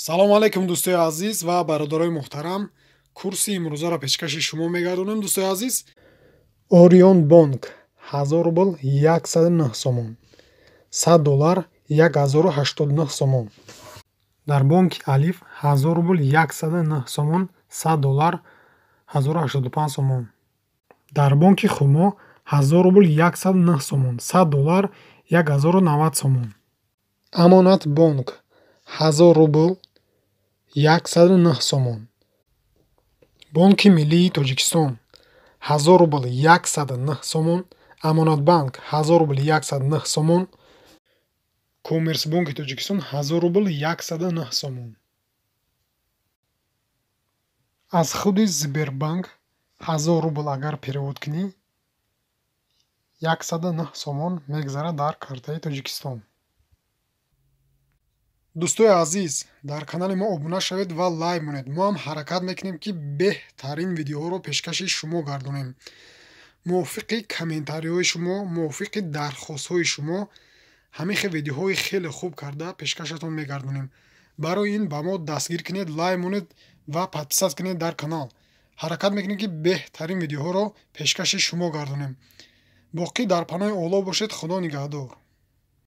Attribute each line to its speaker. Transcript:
Speaker 1: Салому алайкум, дӯстои азиз ва бародарои муҳтарам. Курси имрӯзаро пешкаши шумо мегардонем, дӯстои азиз. Орион бонк 1000 рубл 109 сомон, 100 доллар 1089 сомон. Дар бонки Алиф 1000 рубл 109 сомон, 100 доллар 1085 сомон. Дар бонки Хумо 1000 рубл 109 сомон, 100 доллар 1090 сомон. Амонат бонк 1000 рубл 109 сомон. Бонки Миллии Тоҷикистон 1000 рубл 109 сомон, Амонатбанк 1000 рубл 109 сомон, Коммерсбонки Тоҷикистон 1000 рубл 109 сомон. Аз худи Сбербанк 1000 рубл агар перевод кунӣ, 109 сомон мегзарад дар картаи Тоҷикистон. Дӯстои азиз, дар канали мо обуна шавед ва лайк монед. Мо ҳам ҳаракат мекунем, ки беҳтарин видеоҳоро пешкаши шумо гардонем. Мувофиқи комментариҳои шумо, мувофиқи дархостҳои шумо ҳамин хел видеоҳои хеле хуб карда пешкашатон мегардонем. Барои ин ба мо дастгир кунед, лайк монед ва подписаться кунед дар канал. Ҳаракат мекунем, ки беҳтарин видеоҳоро пешкаши шумо гардонем. Боқӣ дар паноҳи Оллоҳ бошед. Худо нигаҳдор.